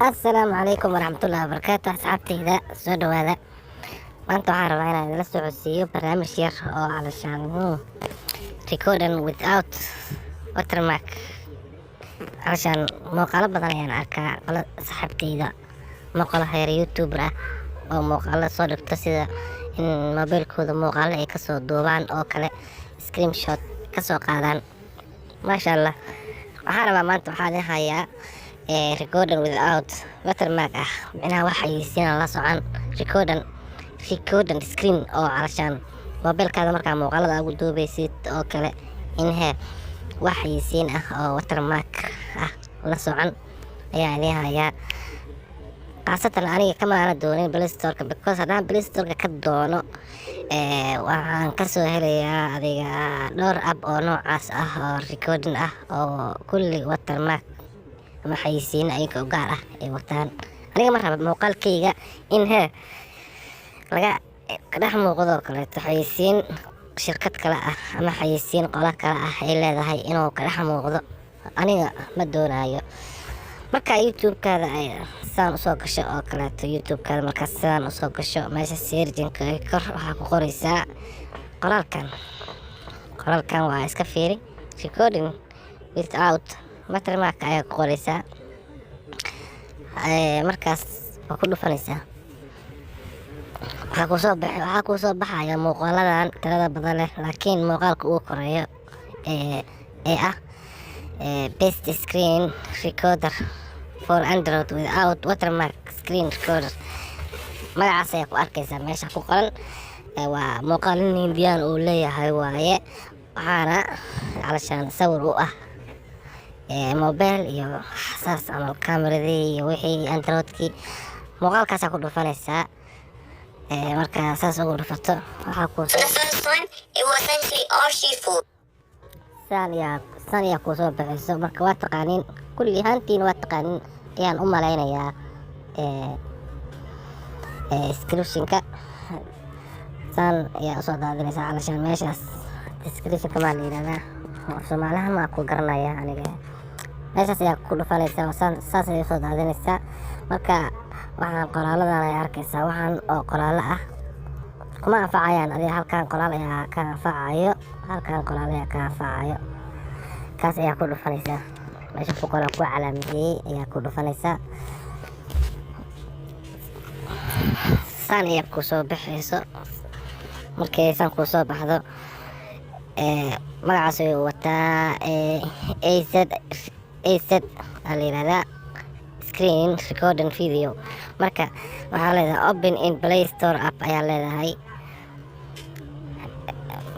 Asalaamu calaykum waraxmatullahi wabarakaatu. Asxaabtayda, soo dhawaada. Maanta waxaan rabaa inaan idinla socodsiiyo barnaamij yar oo calashaan recording without watermark. Calashaan muuqaalo badan ayaan arkaa, qolo asxaabtayda muuqaalo heer YouTuber ah oo muuqaalo soo dhigto, sida in mobiilkooda muuqaalo ay kasoo duubaan oo kale, screenshot kasoo qaadaan. Maasha Allah, waxaan rabaa maanta, waxaa idin hayaa recording without watermark ah, micnaha wax xayeysiina la socon, recording screen oo calashaan mobilkaada markaa muuqaalada ugu duubeysid oo kale, in he wax xayeysiin ah oo watermark ah la socon ayaa idin hayaa. Khaasatan aniga kama aana doonin Play Storeka, because haddaan Play Storeka ka doono, waxaan kasoo helayaa adiga dhowr app oo noocaas ah oo recording ah oo kulli watermark ama xayeysiin ayaga u gaar ah ay wataan. Aniga ma raba muuqaalkayga in he laga dhex muuqdoo kaleeto xayeysiin shirkad kale ah ama xayeysiin qolo kale ah ay leedahay inuu ka dhex muuqdo. Aniga ma doonayo. Marka YouTube-kaada ay sidaan usoo gasho oo kaleeto, YouTube-kaada markaa sidaan usoo gasho, meesha searchinka kor waxaa ku qoreysaa qoraalkan. Qoraalkan waa iska fiiri, "recording without watermark" ayaa ku qoreysaa. Markaas waa ku dhufanaysaa. Waxaa kuusoo baxaya muuqaaladan tirada badan leh, laakiin muuqaalka uu koreeyo ee ah "best screen recorder for Android without watermark screen recorder", magacaas ayaa ku arkaysaa meesha ku qoran. Waa muuqaal nin Hindiyaan uu leeyahay waaye, waxaana calashaan sawir u ah mobile iyo saas camal, kameradii iyo wixii Androidkii. Muuqaalkaasaa ku dhufanaysaa. Marka saas ugu dhufato, waxaa ku The first one, it was essentially RC4. Saan ayaa kuusoo bixiso. Marka waa taqaaniin, kulli ahaantiin waa taqaaniin ayaan u malaynayaa. Ee, ee, descriptionka saan ayaa usoo daadinaysaa. Calashaan meeshaas descriptionka maa la yidhahdaa, af Soomaalihan maa ku garanaya aniga. Meeshaas ayaa ku dhufanaysaa oo saas ayaa usoo daadinaysaa. Marka waxaan qoraaladan ay arkaysaa, waxaan oo qoraalo ah kuma anfacayaan adiga. Halkan qoraal ayaa ka anfacayo, halkan qoraal ayaa ka anfacayo. Kaas ayaa ku dhufanaysaa, meesha ku qoran, ku calaamadeeyey ayaa ku dhufanaysaa. Saan ayaa kusoo baxayso. Markay saan kusoo baxdo, magacaas ayuu wataa, AZ AZ aa la yihahdaa, screen recording video. Marka waxaa leedahay "open in Play Store app" ayaa leedahay.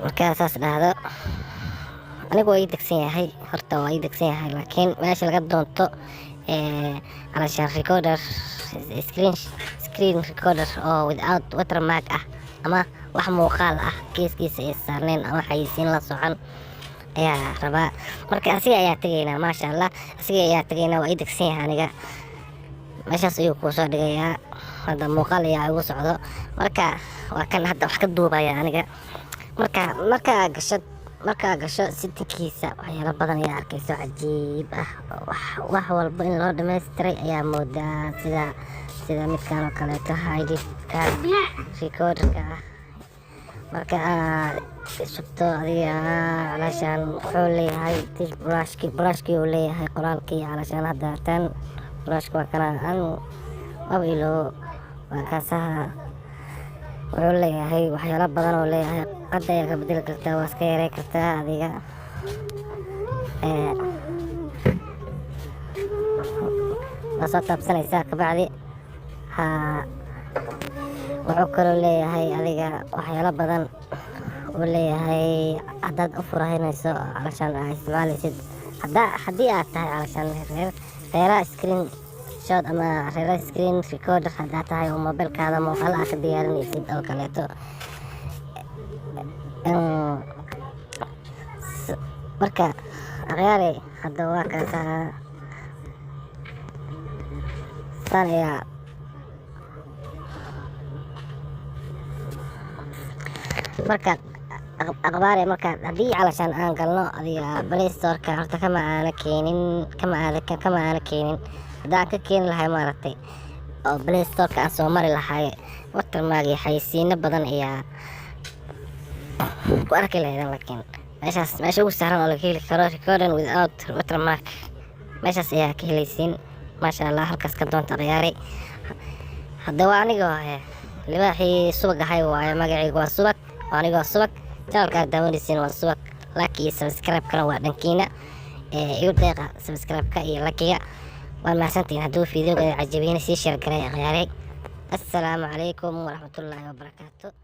Markaa saas dhahdo, anigu waa ii degsan yahay, horta waa ii degsan yahay, laakiin meesha laga doonto calashaan recorder screen recorder oo without watermark ah ama wax muuqaal ah geeskiisa ay saarneen ama xayeysiin la socon ayaa rabaa. Marka asiga ayaa tegaynaa. Maasha Allah, asiga ayaa tegaynaa. Waa ii degsan yahay aniga. Meeshaas ayuu kuu soo dhigayaa. Hadda muuqaal ayaa igu socdo. Marka waa kan hadda wax ka duubaya aniga. Marka markaa gasho settingkiisa, waxyaalo badan ayaa arkayso cajiib ah. Wax walba in loo dhammaystiray ayaa moodaa, sida midkan oo kaleeto, hidka recorderka ah. Marka aad shubto adiga, calaashaan wuxuu leeyahay brushki, brushkii uu leeyahay qoraalkii. Calaashaan hadda tan brushka waa kana an maba ilo, waa kaasaha. Wuxuu leeyahay waxyaalo badan oo leeyahay. Qadda ayaa ka bedeli kartaa, waa iska yarey kartaa adiga. Waa soo taabsanaysaa kabacdi. Ha, wuxuu kaloo leeyahay adiga waxyaalo badan uu leeyahay. Haddaad u furahinayso, calashaan aa isticmaalaysid, haddii aad tahay calashaan reeraha screen shot ama reeraha screen recorder haddaad tahay oo mobilkaada muuqaalo aad ka diyaarinaysid oo kaleeto. Marka akhyaari, hadda waa kaasaa, saan ayaa. Marka aqbaare, marka haddii calashaan aan galno adiga Play Storeka, horta kama aana keenin, kama aana keenin. Haddaan ka keeni lahay, maaragtay, oo Play Storeka aan soo mari lahay, watermark iyo xayeysiino badan ayaa ku arki lahaydan. Laakiin meeshaas, meesha ugu sahlan oo laga heli karo recording without watermark, meeshaas ayaa ka helaysiin. Maasha Allah, halkaas ka doonta, khiyaaray. Haddaba anigoo libaaxii Subag ahay waaye. Magacaygu waa Subag, anigoo Subag. Channelka aad daawanaysiin waa Subag. Like iyo subscribe kana waa dhankiina. Igu deeqa subscribe-ka iyo like-iga. Waa mahadsantihiin. Hadduu videoga cajabiyana, sii share garay, akhyaaray. Assalaamu calaykum waraxmatullaahi wabarakaatu.